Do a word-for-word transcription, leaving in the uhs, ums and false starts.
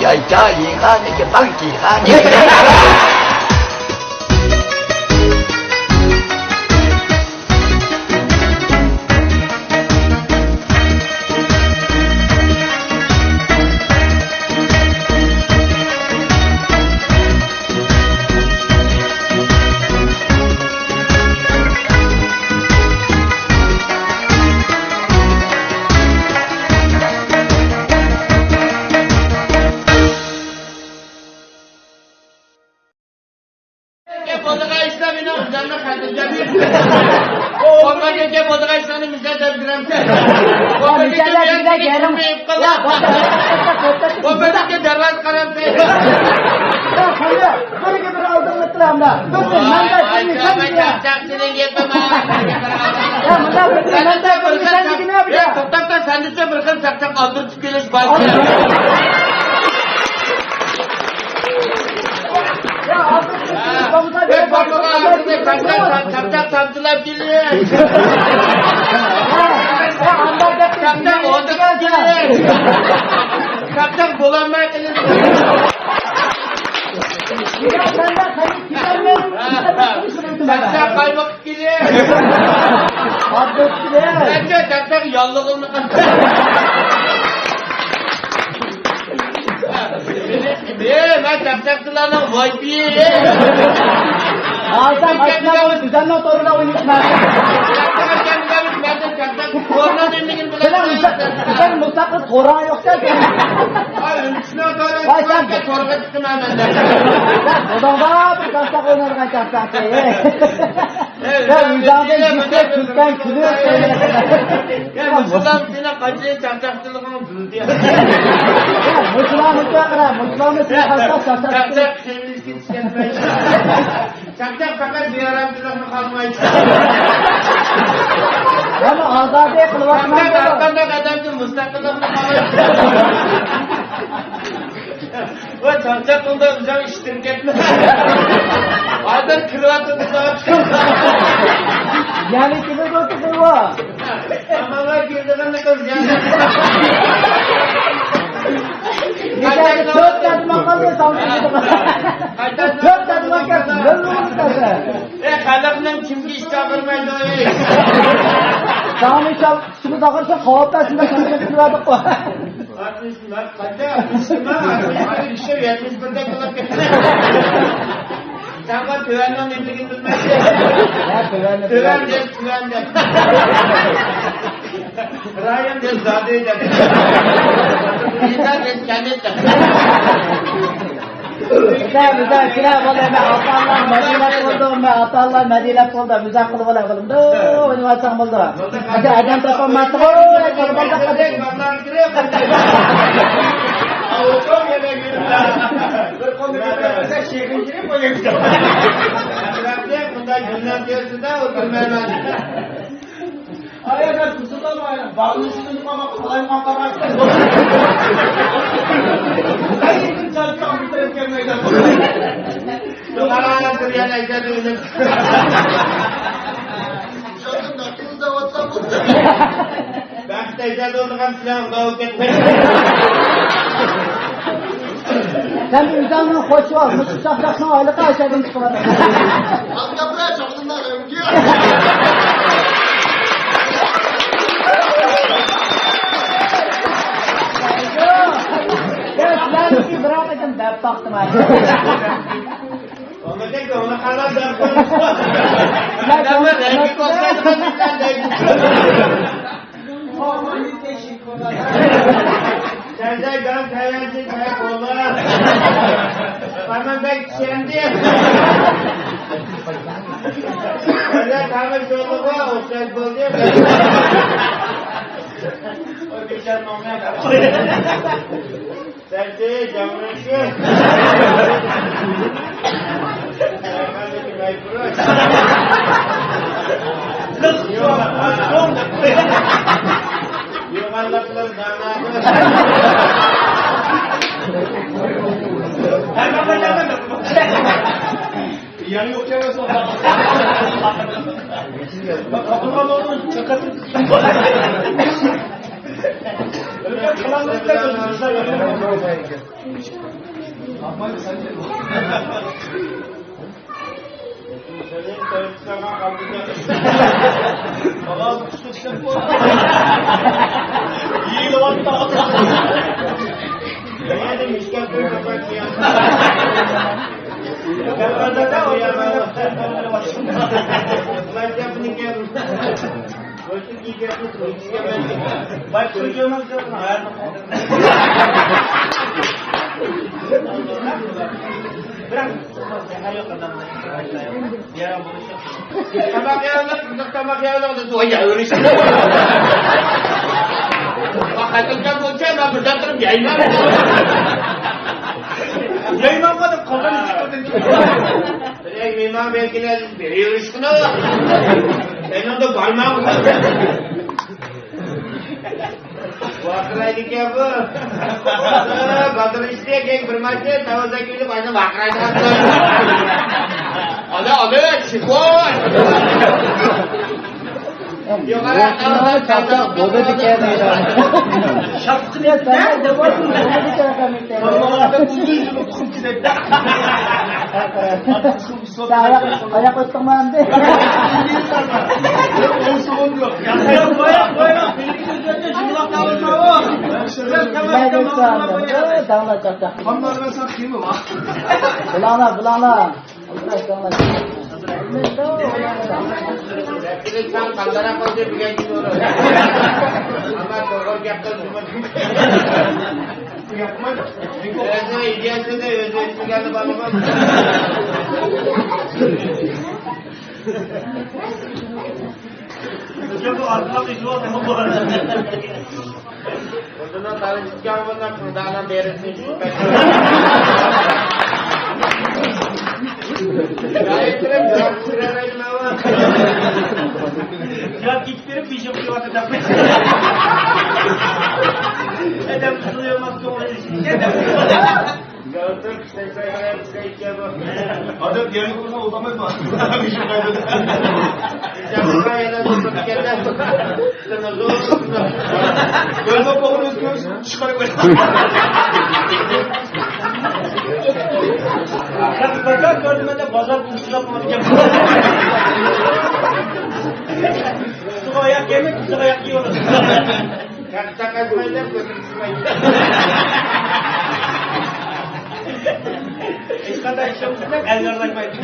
يايچا يىغانىكى باغ كىغانى. بولىدىغان ئىشلار مېنىڭ ئۆزۈمنىڭ خەجلىرىمدىن. بولمايدىكەن بولىدىغان ئىشلارنى مىزان دەپ بېرەمسەن؟ بولمايدىكەن مەن سېنى كىم ئېيىپ قىلدى؟ بولمايدىكەن دەرۋازا قارامسەن؟ بىرگە بىر ئالدىڭلىق قىلامدا. بىر مەندە سېنى چاقچاقچىنىڭ گېپى بار. يا، مۇنداق بىر مەندە سېنى چاقچاق. يا، توختاپ، سەندىچە بىر خىل چاقچاق ئالدۇرۇپ كېلىش بار. يا، ئالدۇرۇپ كېلىش بار. يا، بولمىغان ئالدىرنى چاقچاق، چاقچاق تامچىلاپ كېلىش. يا، ئانداق گەپ چاقچاق ئوتۇپ كېلىش. چاقچاق بولالماي قېلىش. يا، سەندە قېنى كېتەلمەي، چاقچاق قايمۇق كېلىش. ئابدۇتتىلەر. نەچچە چاقچاق ياللۇغۇمنى قىلدى. ئى، مەن چاقچاقچىلارنىڭ ۋايپىيى. ھازىر ئاشۇنداق بولۇپ، بىزنىڭ توردا ئوينىشىڭ. سېنىڭ مۇستەقىل، سېنىڭ مۇستەقىل تورۇڭ يوقكەن. ۋاي، سەن تورغا چىقىمەن مەن. سەن بۇلۇڭدا بىر چاقچاق ئوينايدىغان چاقچاقچى. يا، ئۆزۈڭدىن يۈكسەك كۈلكەڭ كۈلۈپ. يا، مۇشۇلار سېنىڭ قانچىلىك چاقچاقچىلىقىڭ بىلدى. يا، مۇشۇلارنى قارا، مۇشۇلارنى سېنىڭ قانچىلىك چاقچاقچىلىق. چاقچاق كېلىشكە چىقمايدۇ. چاقچاق پەقەت زىيارەتچىلىكنى خالىمايدۇ. يەنە ئازادە قىلىۋاتىمەن. چاقچاق ھەر قانداق ئادەمدىن مۇستەقىللىقنى خالايدۇ. ۋاي، چاقچاق قىلدى، ئۆزۈڭ ئىشتىن كەتمە. ھازىر كىرىۋاتىدۇ، ساۋاپ چىقىدۇ. يەنە كېلىدۇ، كېلىدۇ. ئامانلار كېلىدىغىنىنى قىل، يەنە. يېتەرلىك، تۆت تەرجىمان قالدى، ساڭا كېلىدىغان. تۆت تەرجىمان كەلدى، يوللىۋېتىڭ. ئەي، خەلقنىڭ كىمگە ئىش چاقىرمايدۇ، ئەي؟ ساڭا ئىش چاق-، ئىشىمىز ئاخىرسا خاۋاپ بەرسىنلەر، كىم كەلدى، كىم كەلدى. ئاتمىش، مەن قانداق ئاتمىش، مەن ئاتمىش بىر، ئىشلەپ يەتمىش بىردە قىلىپ كەتتىم. سەن بار تۆۋەننىڭ نېمىلىكىنى بىلمەيسەن. ھە، تۆۋەننى تۆۋەن دەپ، تۆۋەن دەپ. رايون دەپ، زادى دەپ. يېزا دەپ، كەنت دەپ. بىزە، بىزە، كىرە بولدى، مەن ئاتا-ئانىلار مەدىنە بولدۇم، مەن ئاتا-ئانىلار مەدىنە بولدۇم، بىزە قىلىپ بولا بولدۇم. ئوينىۋالساڭ بولدى. ئەگەر ئادەم تاپالماستىغۇ، قۇربان تاپالماستىغۇ. بەخت ئەجەل ئۇرغان سىلەر ئۇداۋ كەتمەي. سەن ئۆزۈڭنى خوش بول، مۇشۇ چاقچاقنىڭ ھايلىقى ئاشەدىن چىقىۋاتىدۇ. ئاز گەپلەر، چاقىدىڭلار ئۆمگە. يا، سىلەرنىڭكى بىرەر قېتىم دەپ باقتىم ھازىر. ئۇنىڭدەك ئۇنى قانداق دەپ قويىمىز؟ ئادەملەر رەنگى كۆرسەتكەن دەيدۇ. سەندەك دان تەيۋەنچى تەيۋەن بولدى. سەندەك چۈشەندى. سەندەك تامىش يولىغا ئوخشاش بولدى. ئۇ بىچارە ماڭماي. سەنچى جاڭرىشى. يوغانلىقلار دانادۇر. يەنە يوق كەلمەسۇن. تاپىلغان بولدۇم، چىقىپ. تاماق يەۋېلىڭ، تاماق يەۋېلىڭ دېدى. ۋاي، يەۋېرىش. قېتىمكەن بولسا، مەن بىردەم تۇرۇپ يەيمەن. يەيمەنغۇ دەپ قازان ئىچىپ كىردىم. بىرەر مېھمان بەلكىلەر بېرىۋېرىشقىنا. مېنىڭدە بارماڭ. ۋارقىرايدىكەن بۇ. باتۇر ئىشتى، كېيىن بىر ماچى، تاۋۇزدا كېلىپ، ئاينا ۋارقىرايدىغان. ئانا، ئانا، چىقىۋاي. يوغان، چاقچاق بولىدىكەن دەيدۇ. شاپقىنى يەتتە، بولىدىكەن. ساياق، ساياق ئۆتتۈڭمۇ ئەمدى؟ بۇلاڭلار، بۇلاڭلار. ئۆزىنىڭ ئىدىيەسىنى ئۆزى ئۆتمىگەننى بارمىغان. يا كېتىپ بېرىپ بېشىم قېيىۋاتىدۇ. ئادەم قىلىۋالماس، توغرا ئىش. ئادەم يەرگە قويسا ئولتۇرمايدۇ. بېشىم قېيىدۇ. يەنە ئولتۇرۇپ كەتتى. بىر دوپپا ئۇنى ئۆز كۆرۈشۈپ چىقىرىپ قويدى. بازار تۇرۇشلاپ قالغان. ئۇستىغا ئاياق كىيمەي، ئۇستىغا ئاياق كىيىۋالىدۇ. ھېچقانداق ئىش يوق دېسەم، ئەللەر ئايمايدۇ.